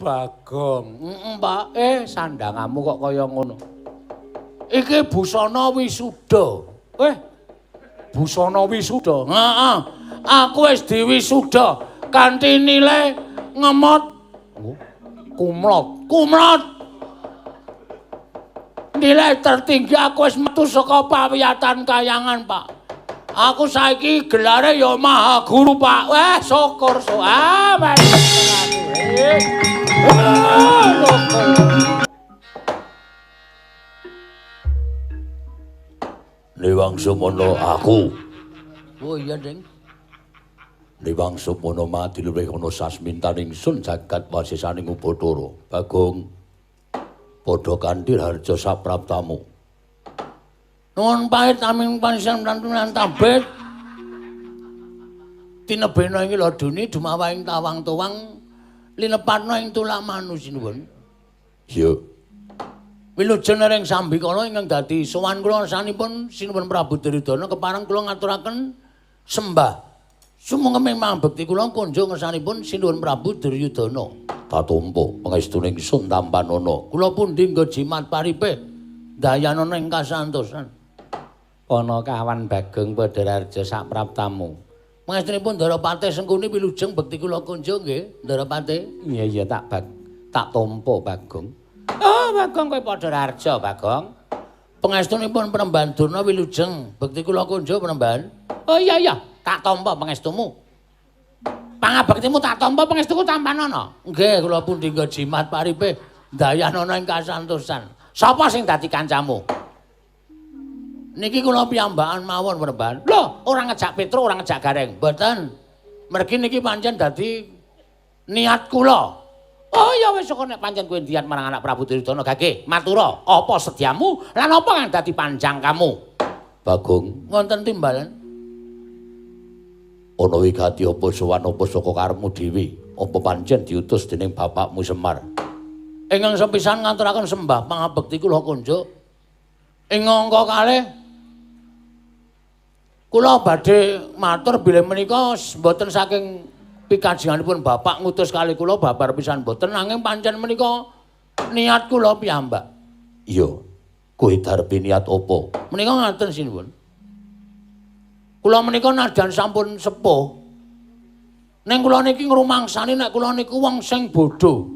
Bagong. Heeh, Pak. Sandangamu kok kaya ngono. Iki busana wisuda. Busana wisuda. Heeh. Aku wis diwisuda kanthi nilai ngemot kumlot. Kumlot. Nilai tertinggi aku wis metu saka pawiyatan kayangan, Pak. Aku saiki gelare ya Maha Guru, Pak. Wah, syukur so. Ah, syukur. Niwang Sumono aku. Oh iya, Ding. Niwang Sumono mati luwih ana sasmintaning sun jagat wasisaning Ubathara. Bagong padha kanthi harja sapraptamu. Nuwun pahit amin panjenengan lan tabet. Tinebena ing laduni dumawahing tawang-tuwang linepatna ing tulak manusinuwun. Iya. Wilujeng ring sambikala ingkang dadi sowan kula sanipun Sinuwun Prabu Duryudana kepareng kula ngaturaken sembah. Sumangga mangabekti kula kunjung ngersanipun Sinuwun Prabu Duryudana. Tatumpa pangestuning sun tampanana. Kula pundi nggo jimat paripe dayanana ing kasantosan. Ana kawan Bagong Padhararja sapraptamu. Pangestunipun Ndara Patih Sengkuni wilujeng bekti kula kunjung nggih, Ndara Patih. Iya iya tak tampa Bagong. Oh, Bagong kowe Padhararja, Bagong. Pangestunipun Penemban Durna wilujeng bekti kula kunjung Penemban. Oh iya iya, tak tampa pangestumu. Pangabektimu tak tampa pangestuku tampanana. Nggih, kula pundi nggo jimat paripe dayanana ing kasantosan. Sapa sing dadi kancamu? Niki kula piyambakan mawon Penemban. Lho, ora ngejak Petro, ora ngejak Gareng. Mboten. Mergi niki pancen dadi niat kula. Oh ya wis kok nek pancen kowe niat marang anak Prabu Duryudana gage matura, apa sediamu lan apa kang dadi panjang kamu? Bagong, wonten timbalan. Ana wigati apa sowan apa saka karepmu dhewe? Apa pancen diutus dening bapakmu Semar? Ingkang sepisan ngaturaken sembah pangabekti kula kunjuk. Ing angka kalih kula badhe matur bilih menika mboten saking pikajenganipun bapak ngutus kali kula babar pisan mboten, nanging pancen menika niat kula piyambak. Iya, kowe darbi niat apa? Menika ngaten sinuwun. Kula menika nadyan sampun sepuh. Ning kula niki ngrumangsani nek kula niku wong sing bodho.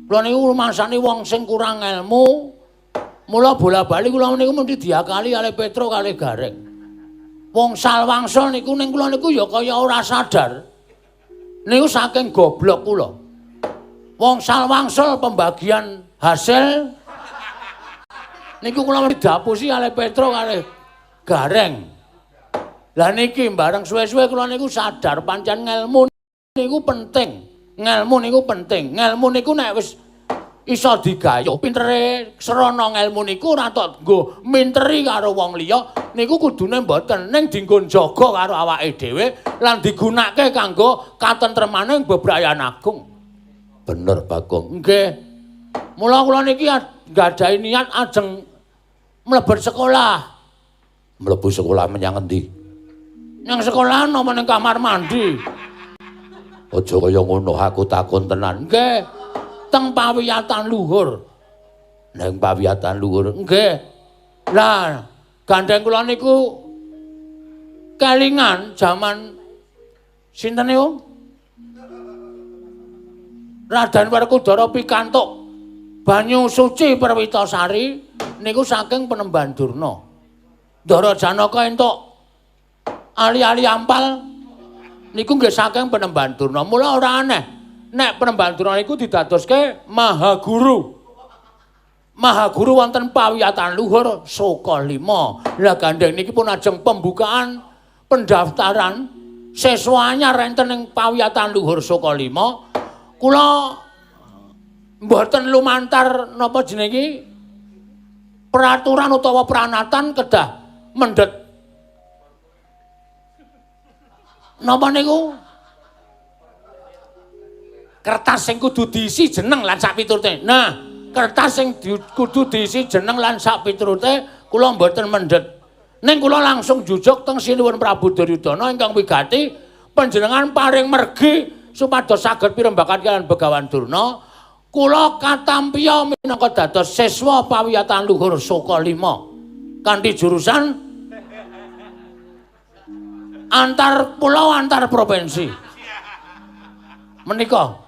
Kula niku ngrumangsani wong sing kurang ilmu. Mula bola-bali kula niku mesti diakali kalih Petro kalih Gareng. Wong salwangsul niku ning kula niku ya kaya ora sadar. Niku saking goblok kula. Wong salwangsul pembagian hasil niku kula mesti diapusi kalih Petro kalih Gareng. Lah niki bareng suwe-suwe kula niku sadar pancen ngelmu niku penting. Ngelmu niku penting. Ngelmu niku nek wis iso digayuh pintere srana ngelmu niku ora tok nggo minteri karo wong liya niku kudune mboten, ning dinggo njaga karo awake dhewe lan digunakake kanggo katentremane bebrayan agung. Bener Bagong. Nggih. Mula kula niki nggadahi niat ajeng mlebet sekolah. Mlebu sekolah menyang endi? Nang sekolahan apa ning kamar mandi? Aja kaya ngono, aku takon tenan. Nggih. Teng pawiyatan luhur. Nang pawiyatan luhur. Nggih. Lah, gandeng kula niku kelingan jaman sinten niku? Raden Werkudara pikantuk banyu suci Perwitasari niku saking Penemban Durna. Ndara Janaka entuk ali-ali ampal niku nggih saking Penemban Durna. Mula ora aneh nek Penemban Durna niku didadoske Maha Guru. Maha Guru wonten pawiyatan luhur Soka 5. Lah gandeng niki pun ajeng pembukaan pendaftaran siswa anyar enten ing pawiyatan luhur Soka 5. Kula mboten lumantar napa jenenge peraturan utawa pranatan kedah mendhet napa niku kertas sing kudu diisi jeneng lan sak piturute. Nah, kertas sing kudu diisi jeneng lan sak piturute kula mboten mendhet. Ning kula langsung jujuk teng Sinuwun Prabu Duryudana ingkang wigati panjenengan paring mergi supados saged pirembakan kaliyan Begawan Durna. Kula katampiya minangka dados siswa pawiyatan luhur Soka 5 kanthi jurusan antar pulau antar provinsi. Menika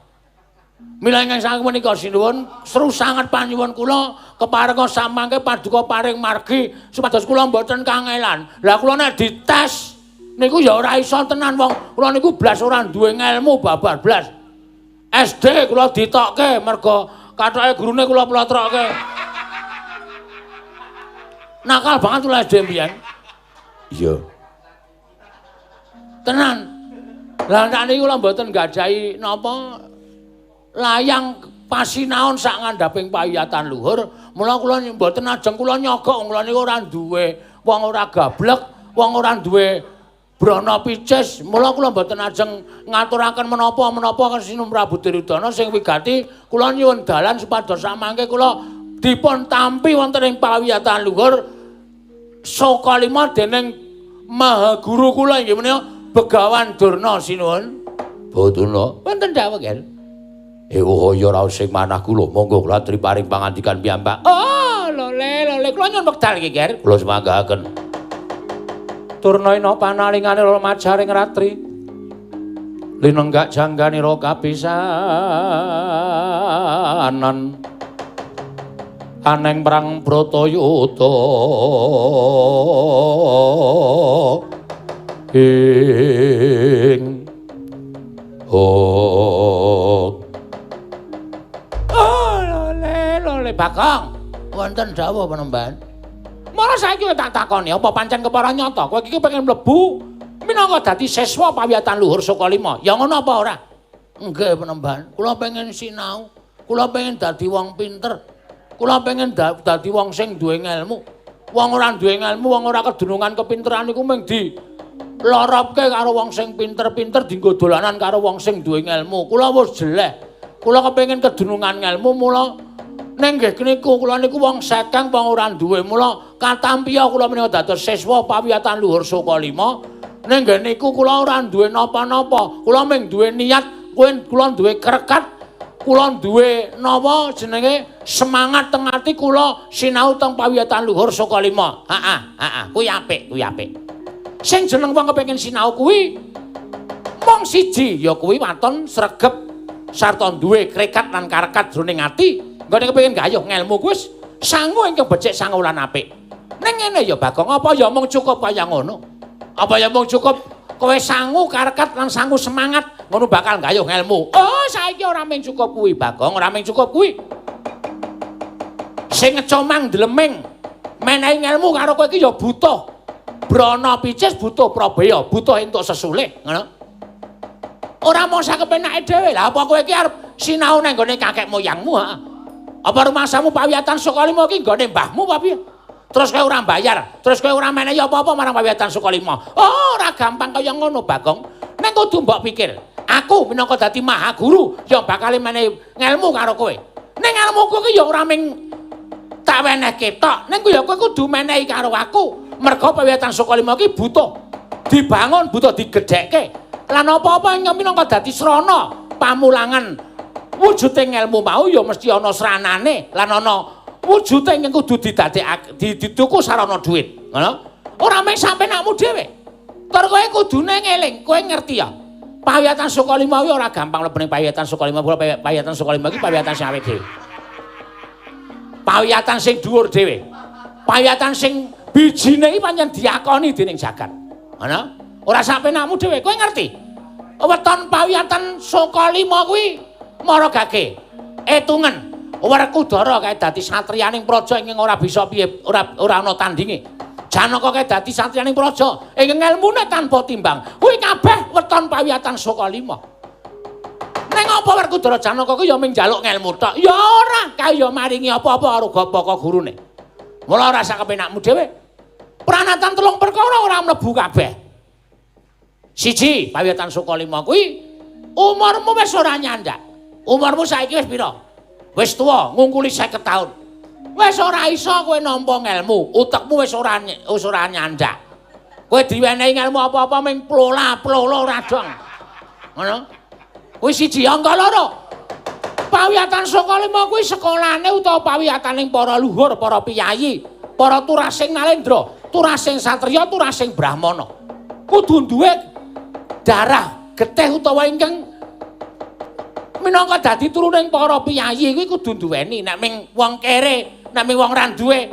mila ingkang saking menika sinuwun seru sanget panyuwun kula keparenga samangke paduka paring margi supados kula mboten kangelan. Lah kula nek dites niku ya ora iso tenan wong kula niku blas ora duwe ngelmu babar blas. SD kula ditokke mergo kathoke gurune kula plotrokke. Nakal banget kula SD mbiyen. Iya. Tenan. Lah nek niku kula mboten gadahi napa layang pasinaon sak ngandhaping pawiyatan luhur, mula kula mboten ajeng kula nyogok kula niku ora duwe wong ora gablek, wong ora duwe brana picis, mula kula mboten ajeng ngaturaken menapa-menapa Sinun Prabu Duryudana sing wigati kula nyuwun dalan supados samangke kula dipun tampi wonten ing pawiyatan luhur Soka 5 dening Maha Guru kula inggih menika Begawan Durna sinuwun. Durna wonten dawuh nggih. Ewuh ya raos sing manah kula, monggo kula aturi paring pangandikan piyambak. Oh, lole lole kula nyuwun wekdal iki, Ger. Kula sumanggaken. Turna ina panalingane majaring ratri. Linenggak jangganira kapisanan. Aneng perang Bratayuda. Ing oh. Lole Bagong, wonten dawuh penemban. Mara saiki tak takoni, apa pancen kepara nyata kowe iki pengen mlebu minangka dadi siswa pawiyatan luhur Soka 5? Ya ngono apa ora? Nggih penemban, kula pengen sinau, kula pengen dadi wong pinter. Kula pengen dadi wong sing duwe ngelmu. Wong ora duwe ngelmu, wong ora kedunungan kepinteran iku mung di loropke karo wong sing pinter-pinter, dienggo dolanan karo wong sing duwe ngelmu. Kula wis jeleh. Kula kepengin kedunungan ngelmu mula ning nggih niku kula niku wong sekeng wong ora duwe mula katampiya kula menika dados siswa pawiyatan luhur Soka 5. Ning nggih niku kula ora duwe napa-napa. Kula mung duwe niat, kula duwe krekat, kula duwe napa jenenge semangat teng ati kula sinau teng pawiyatan luhur Soka 5. Heeh, heeh, kuwi apik, kuwi apik. Sing jeneng wong kepengin sinau kuwi mung siji ya kuwi waton sregep sarta duwe krekat lan karekat jroning ati. Nggone kepengin gayuh ngelmu kuwi wis sangu ingkang becik sangu lan apik. Ning ngene ya Bagong, apa ya mung cukup kaya ngono? Apa ya mung cukup kowe sangu karekat lan sangu semangat ngono bakal gayuh ngelmu? Oh, saiki ora mung cukup kuwi Bagong, ora mung cukup kuwi. Sing ngecomang dleming menehi ngelmu karo kowe iki ya butuh brana picis, butuh prabeya, butuh entuk sesulih, ngono. Ora mung sakepenake dhewe. Lah apa kowe iki arep sinau nang nggone kakek moyangmu, ha? Apa rumasamu pawiyatan Soka 5 iki nggone mbahmu apa piye? Terus kowe ora mbayar, terus kowe ora menehi apa-apa marang pawiyatan Soka 5. Oh, ora gampang kaya ngono, Bagong. Ning kudu mbok pikir, aku minangka dadi maha guru ya bakal menehi ngelmu karo kowe. Ning ngelmuku iki ya ora mung tak wenehke tok, ning ya kowe kudu menehi karo aku. Merga pawiyatan Soka 5 iki butuh dibangun, butuh digedhekke. Lan apa-apa ingkang minangka dadi srana pamulangan wujude ngelmu mau ya mesti ana sranane lan ana wujude ingkang kudu didadekake dituku sarana dhuwit, ngono. Ora mung sampenakmu dhewe. Tur kowe kudune ngeling, kowe ngerti ya. Pawiyatan Soka 5 kuwi ora gampang mlebu ning pawiyatan Soka 5, pawiyatan Soka 5 iki pawiyatan sing awake dhewe. Pawiyatan sing dhuwur dhewe. Pawiyatan sing bijine iki pancen diakoni dening jagat. Ngono. Ora sampenakmu dhewe, kowe ngerti. Weton pawiyatan Soka 5 kuwi mara gage etungen Werkudara kae dadi satriyaning praja ingkang ora bisa piye, ora ana tandinge. Janaka kae dadi satriyaning praja ingkang elmune tanpa timbang. Kuwi kabeh weton pawiyatan Soka 5. Ning apa Werkudara Janaka kuwi ya mung njaluk ngelmu tok? Ya ora, kae ya maringi apa-apa karo gapaka gurune. Mula ora sakepenakmu dhewe. Pranatan telung perkara ora mlebu kabeh. Siji, pawiyatan Soka 5 kuwi umurmu wis ora nyandak. Umurmu saiki wis pira? Wis tuwa, ngungkuli 50 taun. Wis ora iso kowe nampa ngelmu, utekmu wis ora nyandak. Kowe diwenehi ngelmu apa-apa mung plola-plolo ora dong. Ngono. Kuwi siji, angka loro. Pawiyatan Pawiyatan Sukalima kuwi sekolahane utawa pawiyataning para luhur, para piyayi, para turasing nalendra, turasing satriya, turasing brahmana. Kudu duwe darah getih utawa ingkang minangka dadi turuning para piyayi kuwi kudu duweni. Nek ming wong kere, nek ming wong ra duwe,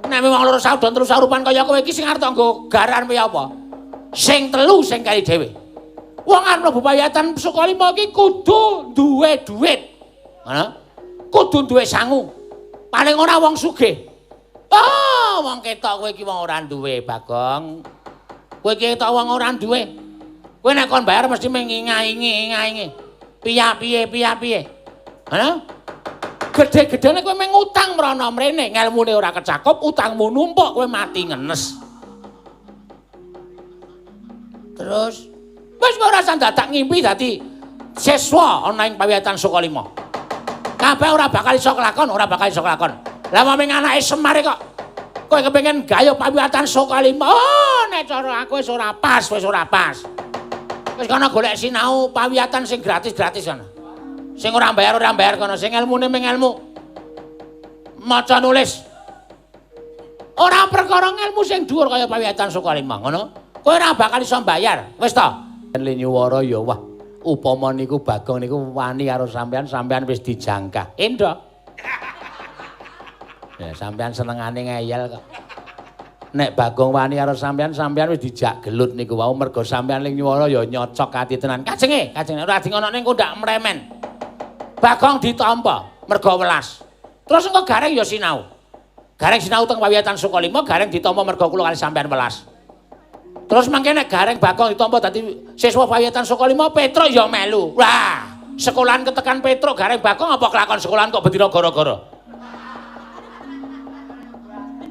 nek ming wong loro saudon telu saurupan kaya kowe iki sing arep nggo garan piye apa? Sing telu sing kali dhewe. Wong arep mlebu pawiyatan Sukalima iki kudu duwe dhuwit. Ngono? Kudu duwe sangu. Paling ora wong sugih. Oh, wong ketok kowe iki wong ora duwe, Bagong. Kowe iki ketok wong ora duwe. Kowe nek kon bayar mesti mengingaingi-ingaingi. Piye piye piye. Ngono? Gedhe-gedhene kowe mung utang mrono mrene, ngelmune ora kecakup, utangmu numpuk, kowe mati ngenes. Terus wis ora usah dadak ngimpi dadi siswa ana ing pawiyatan Sukalima. Kabeh ora bakal iso kelakon, ora bakal iso kelakon. Lah mung anake Semar kok kowe kepengin gayuh pawiyatan Sukalima. Oh, nek cara aku wis ora pas, wis ora pas. Wis kono golek sinau pawiyatan sing gratis-gratis kono. Sing ora bayar kono, sing ilmune mung ilmu maca nulis. Ora perkara ngelmu sing dhuwur kaya pawiyatan Sukalima, ngono. Kowe ora bakal iso mbayar. Wis to. Le nyuwara ya wah, upama niku Bagong niku wani karo sampean, sampean wis dijangkah. Endho. Ya sampean senengane ngeyel kok. Nek Bagong wani karo sampean, sampean wis dijak gelut niku wau mergo sampean ling nyuwara ya nyocok ati tenan. Kajenge, kajenge ora di ngonokne engko ndak mremen. Bagong ditampa mergo welas. Terus engko Gareng ya sinau. Gareng sinau teng pawiyatan Sukalima, Gareng ditampa mergo kula kali sampean welas. Terus mangke nek Gareng Bagong ditampa dadi siswa pawiyatan Sukalima, Petruk ya melu. Wah, sekolahan ketekan Petruk Gareng Bagong apa kelakon sekolahan kok bendina gara-gara?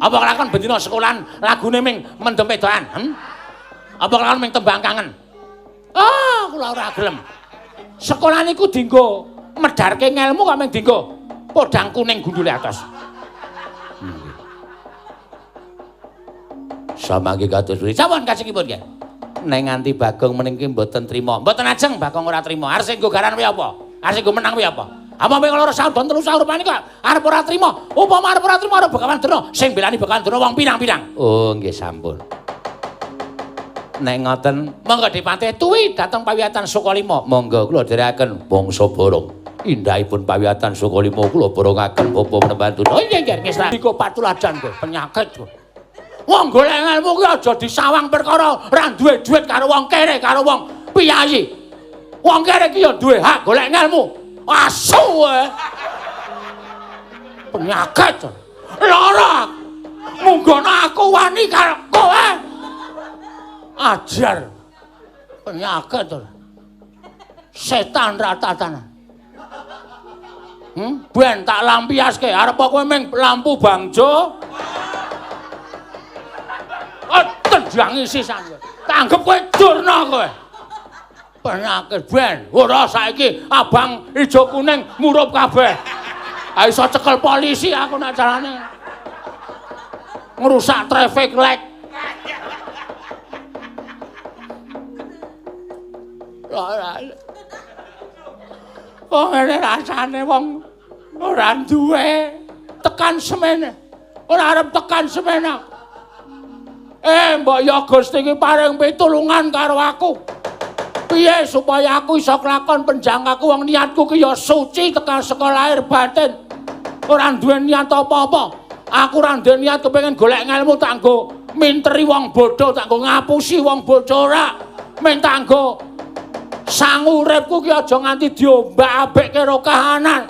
Apa kelakon bendina sekolahan lagune ming mendem wedokan? Apa kelakon ming tembang kangen? Ah, kula ora gelem. Sekolah niku dienggo medharke ngelmu kok ming dienggo podang kuning gundule atos. Samangke kados pundi? Sampun kajengipun nggih. Nek nganti Bagong meniki mboten trima. Mboten ajeng Bagong ora trima. Arep sing nggo garan kuwi apa? Arep sing nggo menang kuwi apa? Apa mung loro saudon telu saurupane kok arep ora trima. Upama arep ora trima arep Begawan Durna, sing belani Begawan Durna wong pirang-pirang. Oh, nggih sampun. Nek ngoten monggo dipatih tuwi dhateng pawiyatan Sukalima. Monggo kula dherekaken bangsa Barong. Indahipun pawiyatan Sukalima kula borongaken bapa Penemban. Oh nggih nggih nggih. Iku patuladan kowe, penyakit kowe. Wong golek ngelmu ki aja disawang perkara ora duwe dhuwit karo wong kere karo wong piyayi. Wong kere ki ya duwe hak golek ngelmu. Asu kowe. Penyakit. Lara. Munggono aku wani karo kowe. Ajar. Penyakit. Setan ratatan. Ben tak lampiaske arep kowe ming lampu bangjo. Tendangi sisan kowe. Tanggep kowe Durna kowe. Penyakit ben. Ora saiki abang ijo kuning murup kabeh. Ha iso cekel polisi aku nek carane. Ngrusak traffic light. Ora. Kok ngene rasane wong ora duwe tekan semene. Ora arep tekan semene. Mbok ya Gusti iki paring pitulungan karo aku. Piye supaya aku iso kelakon penjangkaku wong niatku ki ya suci tekan saka lahir batin. Ora duwe niat apa-apa. Aku ora duwe niat kepengin golek ngelmu tak nggo minteri wong bodho, tak nggo ngapusi wong bodho ora. Men tak nggo sangu uripku ki aja nganti diombak-ambek karo kahanan.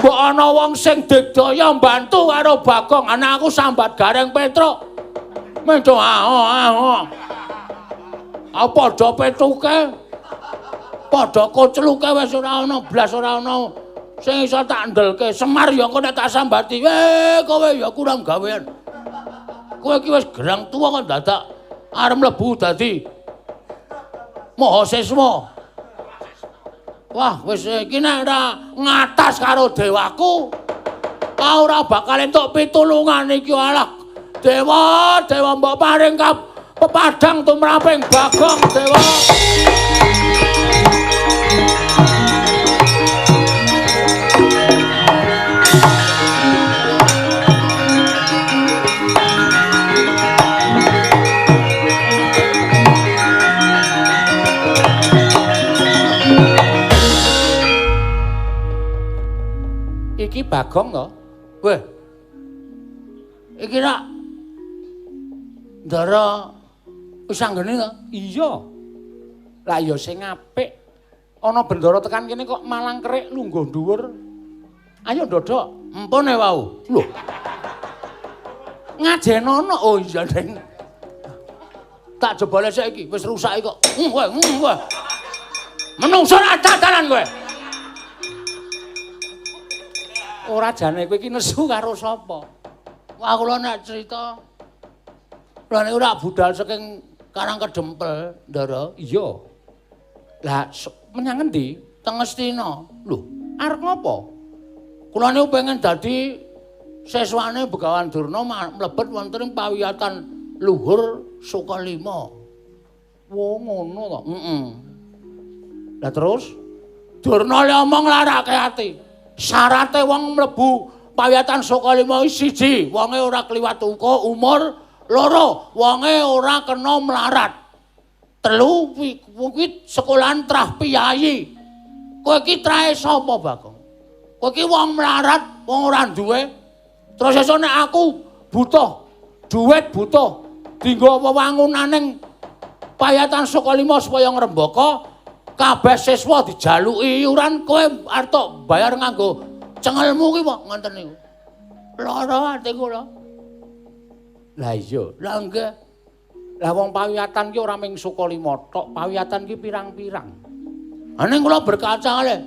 Mbok ana wong sing digdaya mbantu karo Bagong, anakku sambat Gareng Petruk. Mendo aho. Padha petuke. Padha kocluke wis ora ana blas ora ana sing iso tak ndelke. Semar ya engko nek tak sambati, kowe ya kurang gawean. Kowe iki wis gerang tuwa kok dadak arep mlebu dadi mahasiswa. Wah, wis iki nek ora ngatas karo dewaku, ora bakal entuk pitulungan iki alah. Dewa, dewa mbok paring pepadang tumraping Bagong dewa. Iki Bagong to? Weh. Iki rak Ndara wis anggene to? Iya. Lah ya sing apik. Ana bendara tekan kene kok malang kerik lungguh dhuwur. Ayo ndodok. Empun e wau. Lho. Ngajenono. Oh iya, Deng. Tak jebole saiki wis rusak kok. Kowe, kowe. Menungso ora dadalan kowe. Ora jane kowe iki nesu karo sapa? Wah kula nek cerita kula niku ora budal saking Karang Kedempel, Ndara. Iya. Lah menyang ngendi? Teng Ngastina. Lho, arep ngopo? Kula niku pengen dadi siswane Begawan Durna mlebet wonten ing pawiyatan luhur Sukalima. Wo ngono to. Heeh. Lah terus Durna le omong larake ati. Syarate wong mlebu pawiyatan Sukalima siji, wonge ora kliwat uka umur, loro, wonge ora kena mlarat. Telu, kuwi sekolahan trah piyayi. Kowe iki trahe sapa, Bagong? Kowe iki wong mlarat, wong ora duwe. Terus esuk nek aku butuh duit, butuh dinggo wewangunaning pawiyatan Sukalima supaya ngrembaka, kabeh siswa dijaluki iuran, kowe arep tok bayar nganggo cengelmu ki kok ngoten niku. Lara ati kula. Lah iya, lah nggih. Lah wong pawiyatan ki ora mung Sukalima tok, pawiyatan ki pirang-pirang. Ning kula berkaca le.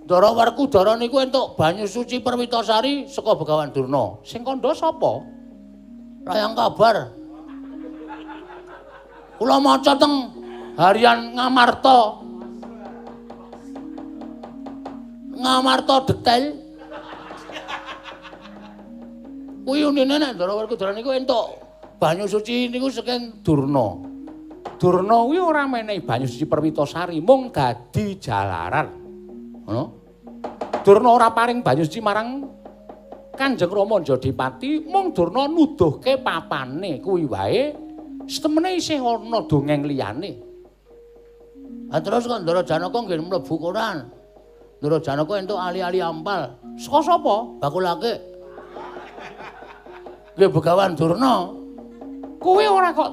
Ndara Werkudara niku entuk banyu suci Perwitasari saka Begawan Durna. Sing kandha sapa? Layang kabar. Kula maca teng Harian Ngamarta. Ngamarta detail. Kuwi unine nek Ndara Werkudara niku entuk banyu suci niku saking Durna. Durna kuwi ora menehi banyu suci Perwitasari, mung dadi jalaran. Ngono. Durna ora paring banyu suci marang Kanjeng Rama Jodipati, mung Durna nuduhke papane kuwi wae. Setemene isih ana dongeng liyane. Ha terus kok Ndara Janaka nggih mlebu koran. Ndara Janaka entuk ali-ali ampal. Saka sapa? Bakulake. Nggih Begawan Durna. Kuwi ora kok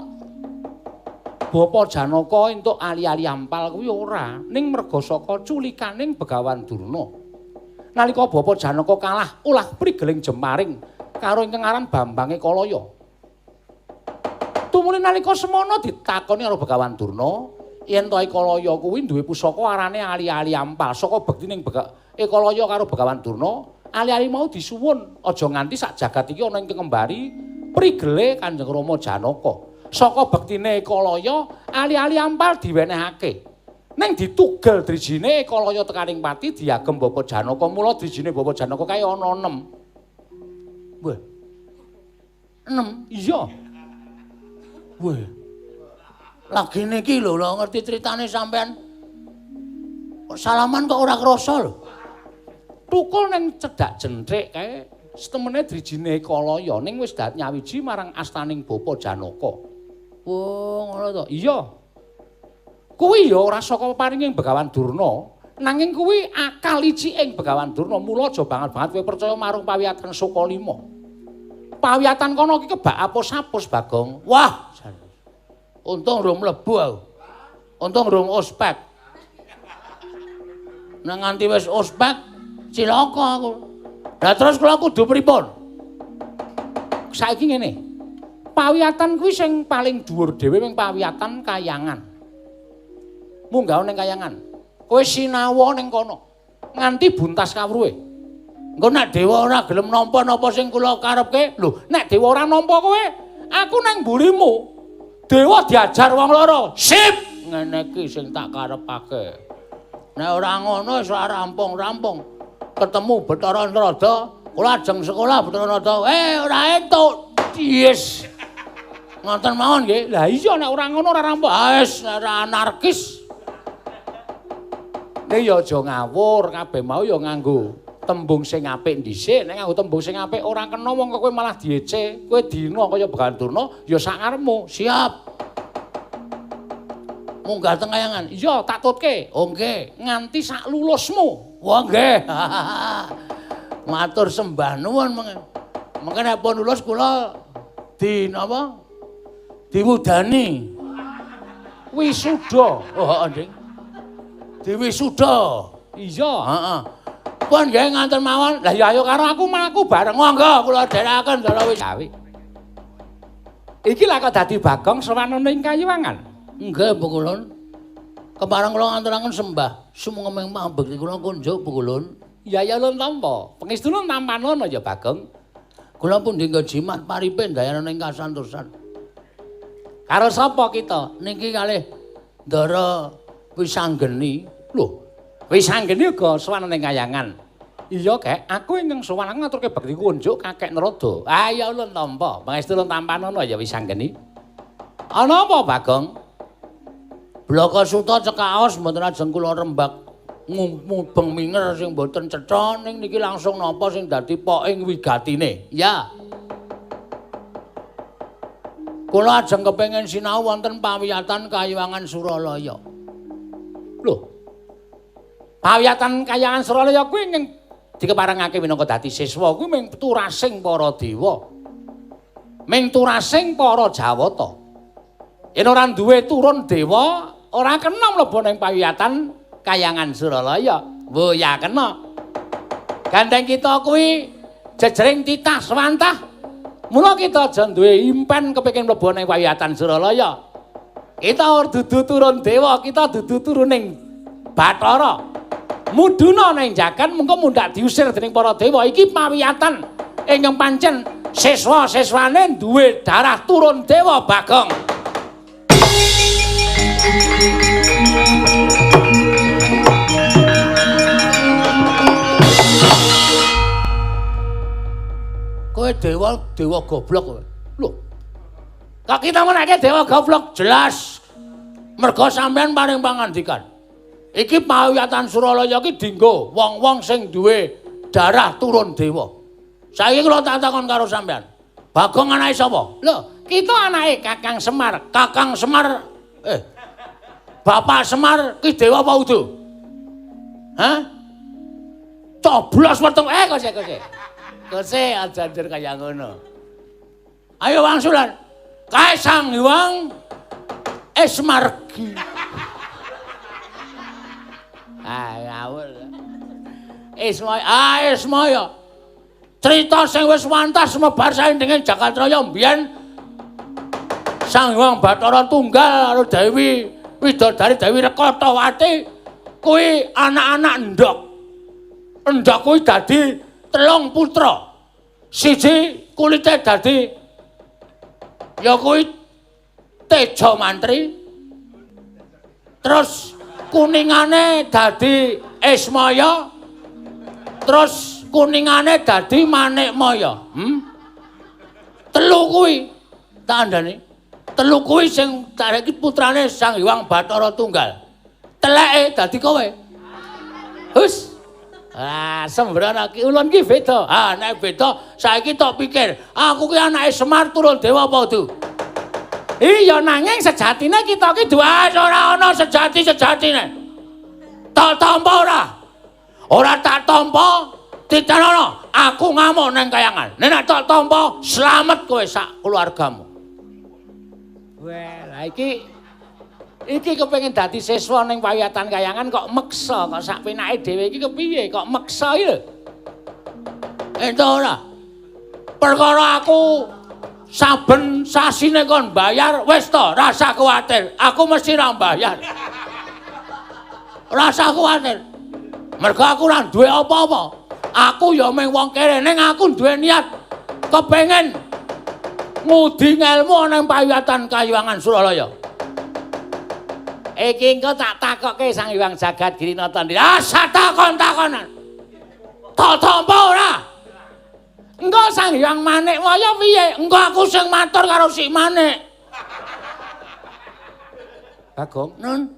Bapa Janaka entuk ali-ali ampal kuwi ora, ning merga saka culikaning Begawan Durna. Nalika Bapa Janaka kalah ulah prigeling jemaring karo ingkang aran Bambang Ekalaya. Tumuli nalika semana ditakoni karo Begawan Durna, yen to Ekalaya kuwi duwe pusaka arane ali-ali ampal. Saka bektining Ekalaya karo Begawan Durna, ali-ali mau disuwun aja nganti sak jagat iki ana ingkang ngembari prigele Kanjeng Rama Janaka. Saka bektine Ekalaya, ali-ali ampal diwenehake. Ning ditugel drijine Ekalaya tekaning pati diagem Bapa Janaka. Mula drijine Bapa Janaka kae ana 6. Wah. 6? Iya. Wah. Lagi niki lho, lho ngerti critane sampean. Kok salaman kok ora krasa lho. Tukul ning cedhak jenthik kae setemene drijine Ekalaya ning wis dat nyawiji marang astaning Bapa Janaka. Oh, ngono to. Iya. Kuwi ya ora saka paringing Begawan Durna, nanging kuwi akal iciking Begawan Durna. Mula aja banget-banget kowe percaya marang pawiyatan Sukalima. Pawiyatan kono iki kebak apus-apus, Bagong. Wah, untung rung mlebu aku. Untung rung ospek. Nek nganti wis ospek, cilaka aku. Lah terus kula kudu pripun? Saiki ngene. Pawiyatan kuwi sing paling dhuwur dhewe ming pawiyatan kayangan. Munggah ning kayangan. Kowe sinawa ning kono. Nganti buntas kawruhe. Engko nek dewa ora gelem nampa napa sing kula karepke, lho, nek dewa ora nampa kowe, aku nang mburimu. Dewa diajar wong loro. Sip, ngene iki sing tak karepake. Nek ora ngono wis ora rampung-rampung. Ketemu Bathara Narada, kula ajeng sekolah Bathara Narada. Ora entuk. Yes. Ngoten mawon nggih. Lah iya nek ora ngono ora rampung. Ah wis ora anarkis. Nek ya aja ngawur, kabeh mau ya nganggo tembung sing apik dhisik. Nek nganggo tembung sing apik ora kena wong kok kowe malah diece. Kowe dina kaya Begawan Durna ya sak karepmu. Siap. Munggah teng kayangan. Iya, tak tutke. Oh nggih, nganti sak lulusmu. Wah nggih. Matur sembah nuwun mengke. Mengke nek pun lulus kula di napa? Diwudani. Wisuda. Oh, heeh, Ding. Diwisuda. Iya, heeh. Pun nggih nganten mawon. Lah ya ayo karo aku mlaku bareng. Monggo kula dherekaken Ndara wis. Iki lha kok dadi Bagong sowan ning Kayuwangan. Nggih, Pukulun. Kepareng kula ngaturaken sembah sumengeng pambekti kula kunjuk Pukulun. Ya ya ulun tampa. Pangestuna tampanono ya Bagong. Kula pundi nggo jimat paripe ndayana ning kasantosan. Karo sapa kita? Niki kalih Ndara Wisanggeni. Lho, Wisanggeni uga sowan ning Kayangan. Iya, Kek, aku ingkang sowan aku ngaturke bekti kunjuk Kakek Narada. Ah ya ulun tampa. Pangestu ulun tampanono ya Wisanggeni. Ana apa, Bagong? Blaka suta cekaos mboten ajeng kula rembak mubeng minger sing mboten cetha ning niki langsung napa sing dadi poking wigatine. Ya. Kula ajeng kepengin sinau wonten pawiyatan Kayuwangan Suralaya. Lho. Pawiyatan Kayangan Suralaya kuwi ingkang dikeparengake minangka dadi siswa kuwi ming turasing para dewa. Ming turasing para Jawata. Yen ora duwe turun dewa, ora kena mlebu ning pawiyatan Kayangan Suralaya. Wo ya kena. Gandeng kita kuwi jejering titah swantah. Mula kita aja duwe impen kepengin mlebu ning pawiyatan Suralaya. Kita ora dudu turun dewa, kita dudu turuning Bathara. Mudhuna ning jagan mengko mundhak diusir dening para dewa. Iki pawiyatan ingkang pancen siswa-siswane duwe darah turun dewa, Bagong. Kowe dewa, dewa goblok kowe. Lho. Kok kita menake dewa goblok? Jelas. Mergo sampean paring pangandikan. Iki pawiyatan Suralaya iki dinggo wong-wong sing duwe darah turun dewa. Saiki kula tak takon karo sampean. Bagong anake sapa? Lho, kita anake Kakang Semar. Kakang Semar Bapak Semar ki dewa apa udu? Hah? Coblos weteng kose kose. Kose aja anjir kaya ngono. Ayo wangsulan. Kae Sang Hyang Esmargi. Ah, ngawur. Ismaya, ah Ismaya. Cerita sing wis wantas semebar saindenging Jagatraya mbiyen Sang Hyang Bathara Tunggal karo Dewi Widodari Dewi Rekatawati kuwi anak-anak endhog. Endhog kuwi dadi telung putra. Siji kulite dadi ya kuwi Teja Mantri. Terus kuningane dadi Ismaya. Terus kuningane dadi Manikmaya. Telu kuwi tak andani. Telu kuwi sing iki putrane Sang Hyang Bathara Tunggal. Teleke dadi kowe. Hus. Ah, sembrono ki ulun ki beda. Ah, nek beda saiki tok pikir, aku ki anake Semar turun dewa apa udu? Iya, nanging sejatine kita ki duwe ora ana sejati-sejatine. Tak tampa ora? Ora tak tampa, titenono, aku ngamuk nang Kayangan. Nek tak tampa, slamet kowe sak keluargamu. Wah, lah iki kepengin dadi siswa ning pawiyatan Kayangan kok meksa, kok sak penake dhewe iki kepiye kok meksa iki lho. Entuk ora? Perkara aku saben sasine kon bayar wis to, rasa kuwatir. Aku mesti ra bayar. Rasa kuwatir. Mergo aku ora duwe apa-apa. Aku ya mung wong kere ning aku duwe niat kepengin ngudi ngelmu ning pawiyatan Kayuwangan Suralaya. Iki engko tak takokke Sang Hyang Jagat Girinata. Ah, takon-takonan. Tak tampa ora? Engko Sang Hyang Manikmaya piye? Engko aku sing matur karo si Manik. Bagong, Nun.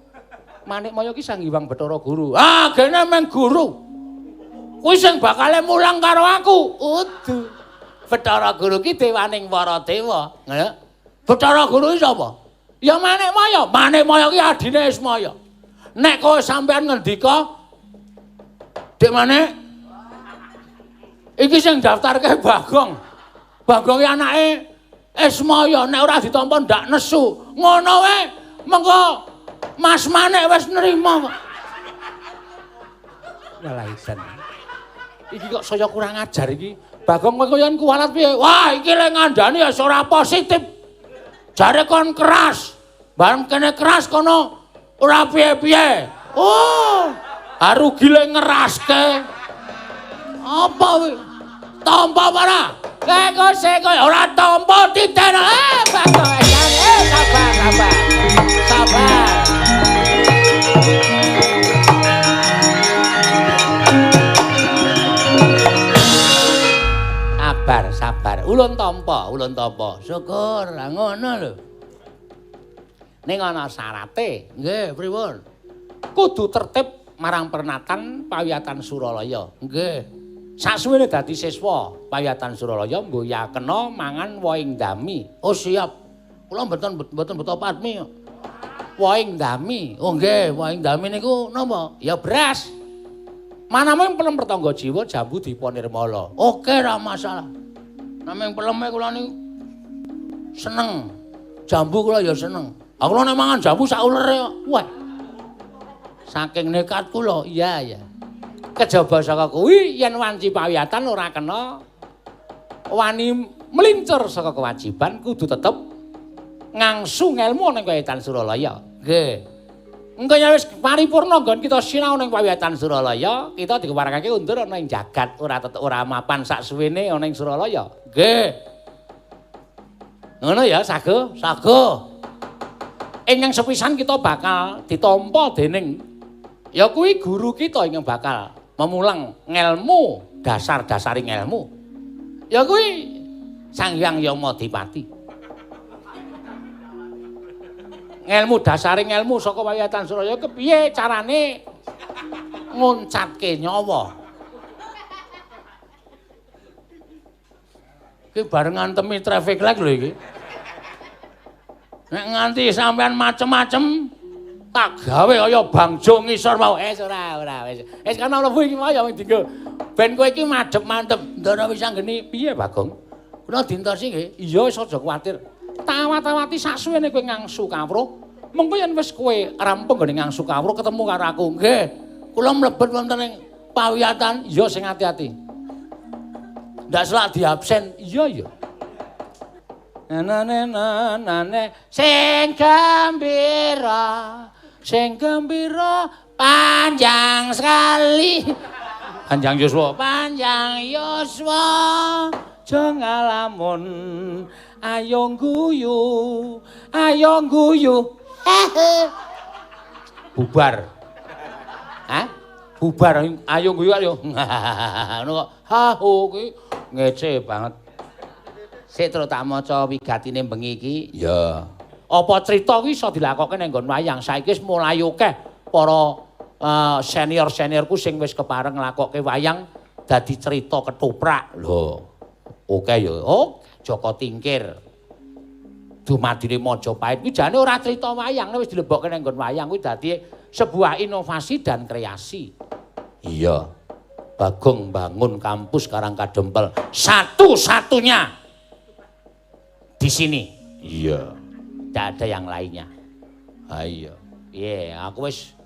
Manikmaya ki Sang Hyang Bathara Guru. Ah, gene meng guru. Kuwi sing bakale mulang karo aku. Udu. Bathara Guru ki dewaning para dewa. Nggih. Bathara Guru ki sapa? Ya Manikmaya. Manikmaya ki adine Ismaya. Nek kowe sampean ngendika, Dik Manik, Iki sing daftarke Bagong. Bagong iki anake Ismaya, nek ora ditampa ndak nesu. Ngono wae, mengko Mas Manik wis nrima kok. Walah isan. Iki kok saya kurang ajar iki. Bagong kowe koyo kuwalat piye? Wah, iki lek ngandani ya ora positif. Jare kon keras. Bareng kene keras kono ora piye-piye. Oh, rugi lek ngeraske. Apa kuwi? Tampa ora? Kok sik ora tampa titen. Bagong sabar, sabar. Sabar. Sabar, sabar. Ulun tampa, ulun tampa. Syukur, ngono lho. Ning ana syarate. Nggih, pripun? Kudu tertib marang pernatan Pawiyatan Suralaya. Nggih. Saksuwene dadi siswa Pawiyatan Suralaya mboya kena mangan wohing dami. Oh siap. Kula mboten beto patmi. Wohing dami. Oh nggih, wohing dami niku napa? Ya beras. Manamung pelem pertangga jiwa jambu dipa nirmala. Oke, ora masalah. Namung peleme kula niku seneng. Jambu kula ya seneng. Aku nek mangan jambu sak ulere kok. Wah. Saking nekat kula. Iya, iya. Kejaba saka kuwi yen wanci pawiyatan ora kena wani melincur saka kewajiban kudu tetep ngangsu ngelmu ning Pawiyatan Suralaya. Nggih. Engko yen wis paripurna nggon kita sinau ning Pawiyatan Suralaya, kita dikeparengake undur ana ing jagat ora tetep ora mapan sak suwene ana ing Suralaya. Nggih. Ngono ya, Sago? Sago. Ingkang sepisan kita bakal ditampa dening ya kuwi guru kita ingkang bakal memulang ngelmu, dasar-dasaring ngelmu. Ya kuwi Sang Hyang Yamadipati. Ngelmu dasaring ngelmu saka Pawiyatan Suralaya kepiye carane nguncatke nyawa. Iki bareng ngantemi traffic light lho iki. Nek nganti sampean macem-macem tak gawe kaya bangjo ngisor mau. Wis ora ora wis. Wis kana mlebu iki mau ya wing dinggo. Ben kowe iki madhep mantep. Ndara wis anggeni piye Bagong? Kula dintosi nggih. Iya wis aja kuwatir. Tawat-tawati saksuwene kowe ngangsu kawruh. Mengko yen wis kowe rampung nggone ngangsu kawruh ketemu karo aku. Nggih. Kula mlebet wonten ing pawiyatan. Iya sing ati-ati. Ndak selak diabsen. Iya iya. Nane sing gembira, sing gembira panjang sekali. Panjang yuswa, panjang yuswa. Aja ngalamun, ayo guyu, ayo guyu. Bubar. Hah? Bubar ayo guyu ayo. Ngono kok. Ha ho kuwi ngece banget. Sik terus tak maca wigatine bengi iki. Iya. Apa crita kuwi iso dilakokke ning nggon wayang? Saiki wis mulai akeh para senior-seniorku sing wis kepareng nglakokke wayang dadi crita ketoprak. Lho. Oke ya. Oh, Joko Tingkir. Dumadine Majapahit kuwi jane ora crita wayang, wis dilebokke ning nggon wayang kuwi dadi sebuah inovasi dan kreasi. Iya. Bagong bangun kampus Karangkadempel satu-satunya di sini. Iya. Tidak ada yang lainnya. Ha iya. Piye, aku wis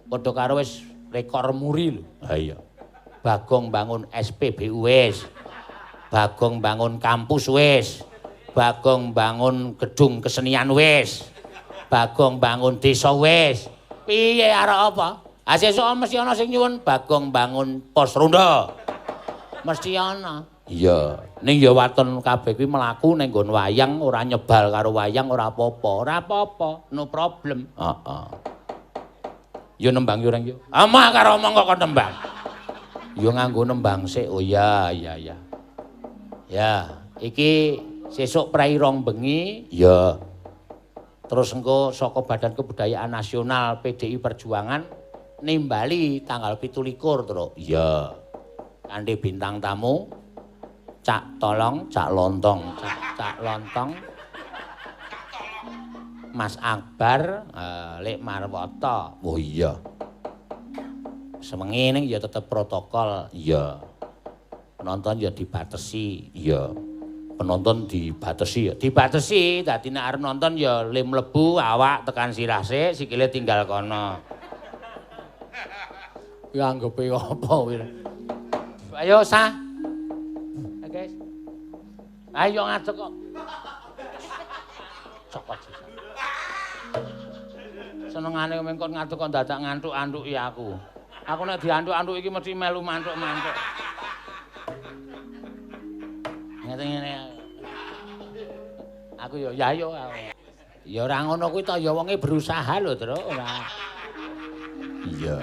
padha karo wis rekor muri lho. Ha iya. Bagong bangun SPBU wis. Bagong bangun kampus wis. Bagong bangun gedung kesenian wis. Bagong bangun desa wis. Piye arek apa? Ah sesuk mesti ana sing nyuwun Bagong bangun pos ronda. Mesti ana. Iya, ning ya waton kabeh kuwi mlaku ning nggon wayang ora nyebal karo wayang ora apa-apa, ora apa-apa, no problem. Heeh. Ya nembang yo reng yo. Amah karo omong kok kon nembang. Ya nganggo nembang sik. Oh iya iya iya. Ya, iki sesuk prei rong bengi. Iya. Terus engko saka Badan Kebudayaan Nasional PDI Perjuangan nimbali tanggal 27 Truk. Iya. Kanthi bintang tamu Cak Tolong, Cak Lontong, Cak Lontong, Mas Akbar, Lek Marwoto. Oh iya. Sewengi ning ya tetep protokol. Iya. Penonton ya dibatesi. Iya. Penonton dibatesi ya. Dibatesi, dadi nek arep nonton ya le mlebu awak tekan sirah sik, sikile tinggal kono. Ya anggepe apa kuwi. Ayo sah. Guys. Ayo ngadeg kok. Cokot. Senengane mengkon ngadeg kok dadak ngantuk-antuki aku. Aku nek diantuk-antuk iki mesti melu mantuk-mantuk. Ngene-ngene. Aku ya ya ayo. Ya ora ngono kuwi to ya wonge berusaha lho, Tru, ora. Iya.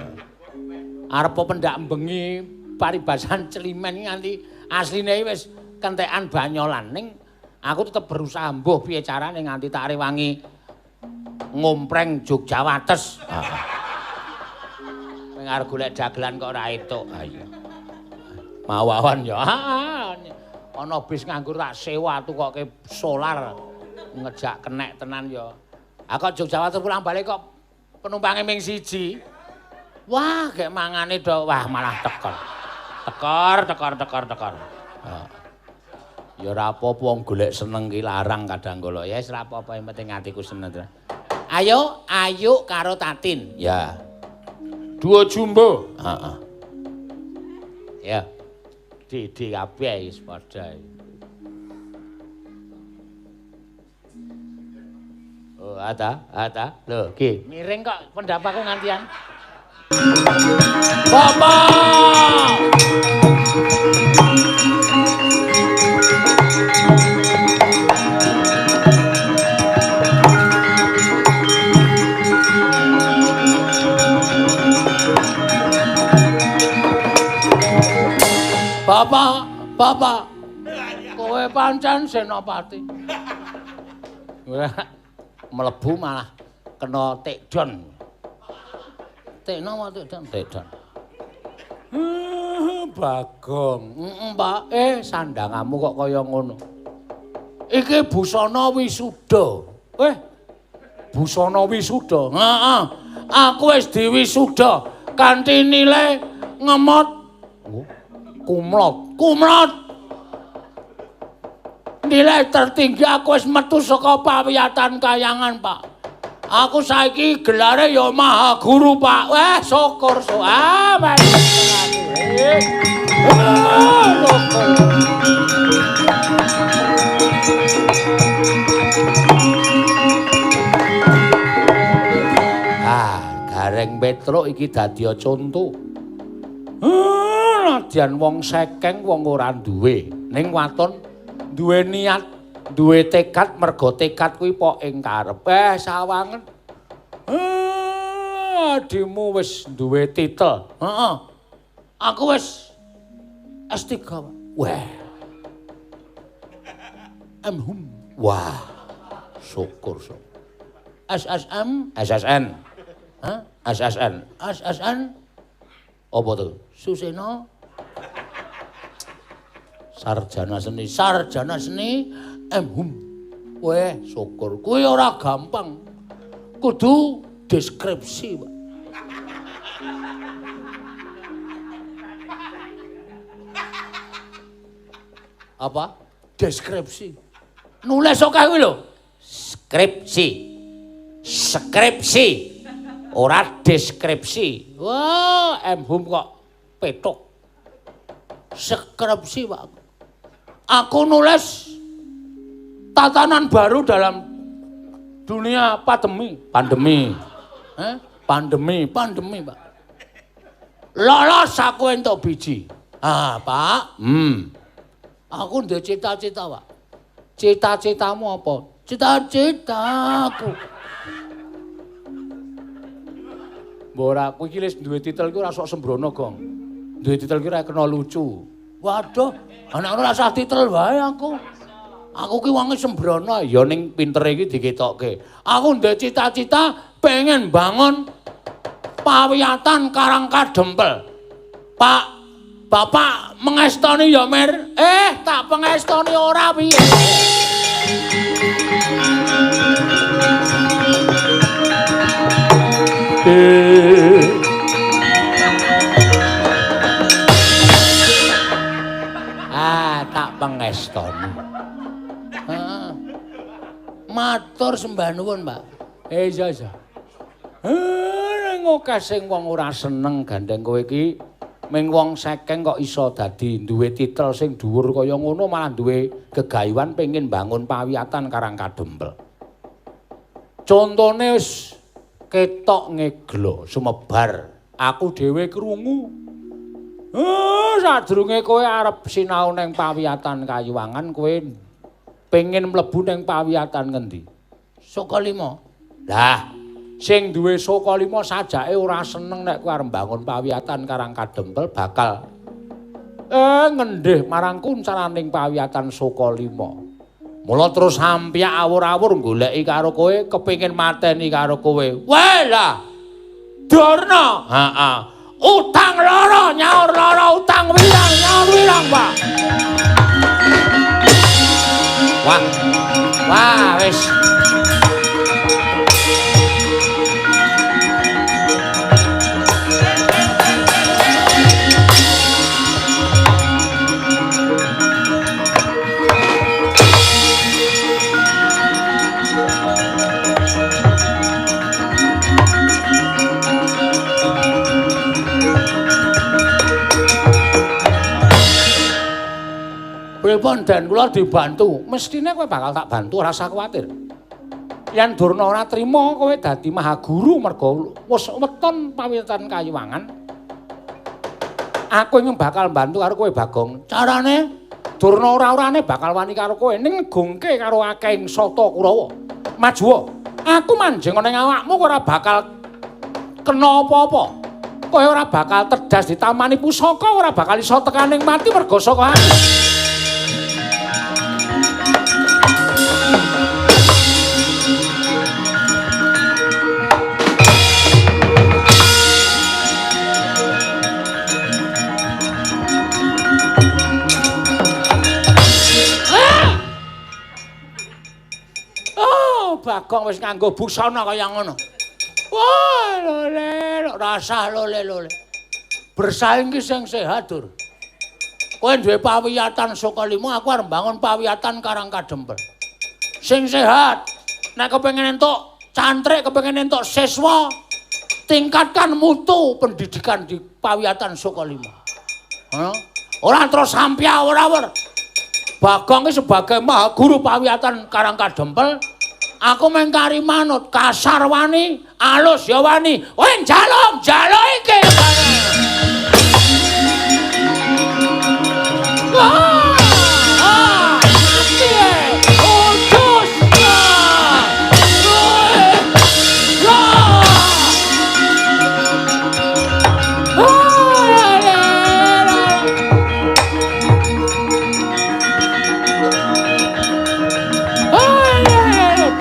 Arep pendak bengi paribasan celimen nganti asline wis kentekan banyolan ning aku tetep berusaha mbuh piye carane nganti tak rewangi ngompreng Jogja Wates. Heeh. Kowe arep golek dagelan kok ora entuk. Ha iya. Mawawan ya. Ana bis nganggur tak sewa tukoke solar ngejak kenek tenan ya. Ha kok Jogja Wates pulang balik kok penumpange ming siji. Wah, gek mangane do wah malah tekor. Tekor, tekor, tekor, tekor. Ya ora apa-apa wong golek seneng ki larang kadang kala. Ya wis ora apa-apa yang penting atiku seneng. Ayo, ayo karo Tatin. Ya. Dua jumbo. Heeh. Ya. Didi kabeh wis padha. Oh, ada, ada. Lho, ki miring kok pendapatku ngantian. Bapak! Bapak, bapak, kowe pancen senopati. Mlebu malah kena tekdon. Tekno apa tekdon? Tekdon. Bagong. Heeh, Pak. Sandangamu kok kaya ngono. Iki busana wisuda. Busana wisuda. Heeh. Aku wis diwisuda kanthi nilai ngemot. Kumlot, kumlot. Nilai tertinggi aku wis metu saka pawiyatan kayangan, Pak. Aku saiki gelare ya Maha Guru, Pak. Wah, syukur so. Ah, mari aku. Syukur. Ah, Gareng Petruk iki dadi conto. Nadyan wong sekeng wong ora duwe, ning waton duwe niat, duwe tekad, mergo tekad kuwi pok ing karep. Sawangen. Adimu wis duwe titel. Heeh. Aku wis S3, Pak. Wah. M.Hum. Wah. Syukur, syukur. SSM, SSN. Hah? SSN, SSN. Apa tuh? Suseno. Sarjana seni, sarjana seni M.Hum. Weh, syukur. Kuwi ora gampang. Kudu deskripsi, Pak. Apa? Deskripsi. Nulis akeh kuwi lho. Skripsi. Skripsi. Ora deskripsi. Wah, M.Hum kok petuk. Skripsi, Pak. Aku nulis tatanan baru dalam dunia pandemi. Pandemi. Pandemi, pandemi, Pak. Lolos aku entuk biji. Ah, Pak. Aku ndek cita-cita, Pak. Cita-citamu apa? Cita-citaku. Mbok ora kowe iki wis duwe titel iki ora sok sembrono, Gong. Duwe titel iki ora kena lucu. Waduh, anak ora usah titel wae aku. Aku ki wonge sembrono, ya ning pintere iki diketokke. Aku ndek cita-cita pengen bangun pawiyatan Karang Kadempel. Pak, Bapak mengestoni ya, Mir? Tak pengestoni ora piye. Pengestoni. Heeh. Matur sembah nuwun, Pak. Iya, iya. Ning akeh sing wong ora seneng gandeng kowe iki ming wong sekeng kok iso dadi duwe titel sing dhuwur kaya ngono malah duwe gegayuhan pengin bangun pawiyatan Karang Kadempel. Contone wis ketok ngeglo sumebar, aku dhewe krungu. Sadurunge kowe arep sinau ning pawiyatan Kayuwangan kowe pengin mlebu ning pawiyatan ngendi? Sukalima. Lah, sing duwe Sukalima sajake ora seneng nek kowe arep mbangun pawiyatan Karang Kadempel bakal ngendih marang kuncaraning pawiyatan Sukalima. Mula terus hampyak awur-awur goleki karo kowe, kepengin mateni karo kowe. Weh lah. Durna. Heeh. Utang loro nyaur loro, utang wirang nyaur wirang, Pak. Wah. Wah, wis. Pripun den kula dibantu? Mestine kowe bakal tak bantu, ora usah kuwatir. Yen Durna ora trima kowe dadi mahaguru merga wis weton pawiyatan Kayuwangan. Aku ingin bakal bantu karo kowe, Bagong. Carane Durna ora-orane bakal wani karo kowe ning ngegungke karo akehing sata Kurawa. Majuwa, aku manjing ning awakmu ora bakal kena apa-apa. Kowe ora bakal terdas ditamani pusaka, ora bakal iso tekaning mati merga saka aku. Bagong wis nganggo busana kaya ngono. Wah, lole, rasah lole lole. Bersaing ki sing sehat, Dur. Kowe duwe pawiyatan Sukalima, aku arep mbangun pawiyatan Karang Kadempel. Sing sehat. Nek kepengin entuk cantrik, kepengin entuk siswa, tingkatkan mutu pendidikan di pawiyatan Sukalima. Heeh. Ora terus sampya ora-ora. Bagong ki sebagai maha guru pawiyatan Karang Kadempel, aku mengkari manut, kasar wani, alus ya wani. Kowe njaluk, njaluk iki. Ah, mati. Utus.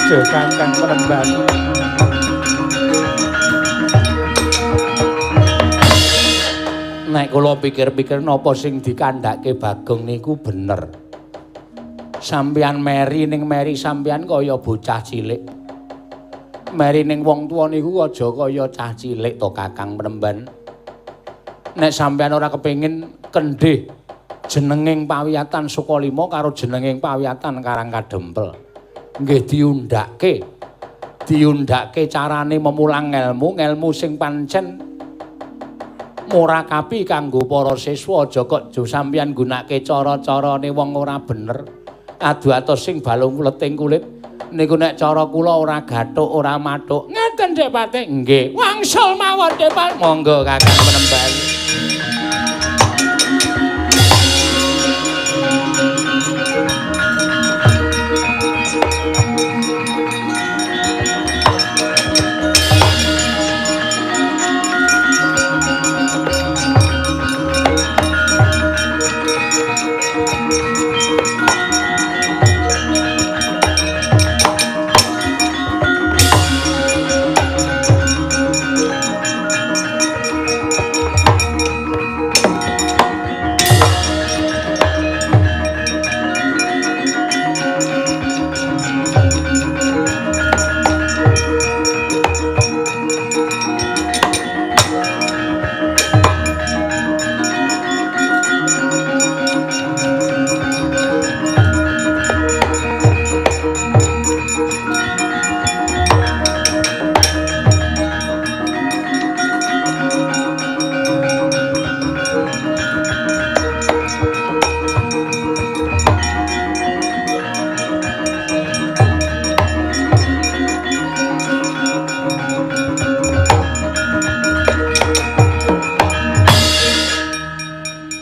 Kakang Penemban. Nek kula pikir-pikir napa sing dikandhake Bagong niku bener. Sampeyan meri ning meri sampeyan kaya bocah cilik. Meri ning wong tuwa niku aja kaya cah cilik to Kakang Penemban. Nek sampeyan ora kepengin kendhih jenenging pawiyatan Sukalima karo jenenging pawiyatan Karang Kadempel. Nggih diundhake. Diundhake carane memulang ngelmu, ngelmu sing pancen murakapi kanggo para siswa. Aja kok jo sampeyan nggunakake cara-carane wong ora bener. Adu atos sing balung leting kulit niku nek cara kula ora gathuk, ora mathuk. Ngeten Dik Patih? Nggih. Wangsul mawon Dik Patih. Monggo Kakang Penemban.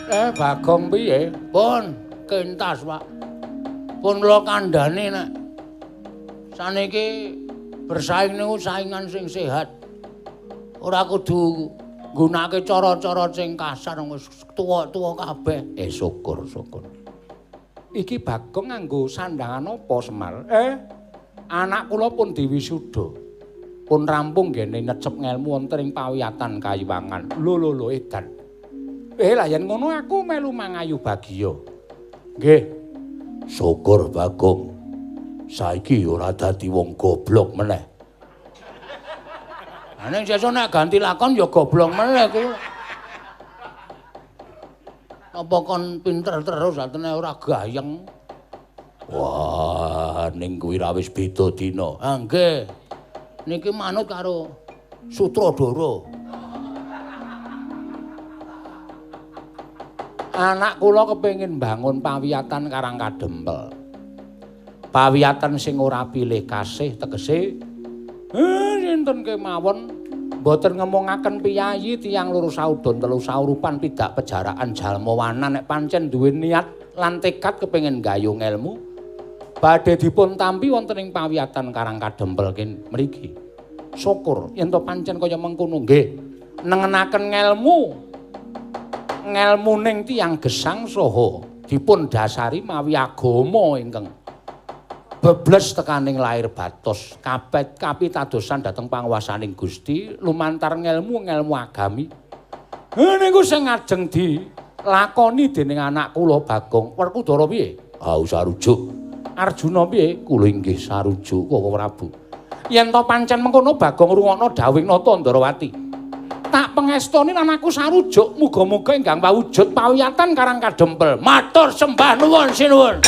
Bagong piye? Pun kentas, Pak. Pun kula kandhani nek saniki bersaing niku saingan sing sehat. Ora kudu nggunakake cara-cara sing kasar wis tuwa-tuwa kabeh. Syukur, syukur. Iki Bagong nganggo sandangan apa, Semar? Anak kula pun diwisuda. Pun rampung nggene necep ngelmu wonten ing pawiyatan Kayiwangan. Lho lho lho edan. Lah yen ngono aku melu mangayu bagya. Nggih. Syukur Bagong. Saiki ora dadi wong goblok meneh. Lah ning sesuk nek ganti lakon ya goblok meneh kuwi. Apa kon pinter terus atene ora gayeng. Wah, ning kuwi ra wis beda dina. Ah nggih. Niki manut karo sutradara. Anak kula kepengin mbangun pawiyatan Karang Kadempel. Pawiyatan sing ora pilih kasih tegese sinten kemawon mboten ngemongaken piyayi tiyang loro saudon telu saurupan pidak pejaraan jalma wanan nek pancen duwe niat lan tekad kepengin gayung ilmu badhe dipun tampi wonten ing pawiyatan Karang Kadempel mriki. Syukur yen to pancen kaya mengkono nggih nengenaken ngelmu ngelmuning tiyang gesang saha dipun dasari mawi agama ingkang bebles tekaning lair batos kabeh kapitadosan dhateng panguwasaning Gusti lumantar ngelmu-ngelmu agami. Niku sing ngajeng dilakoni dening anak kula Bagong. Werkudara piye? Ah sarujuk. Arjuna piye? Kula inggih sarujuk Koko Prabu. Yen to pancen mengkono Bagong rungokno dawuhing Nata Ndarawati. Tak pengestoni lan aku sarujuk muga-muga ingkang wujud pawiyatan Karang Kadempel. Matur sembah nuwun sinuwun.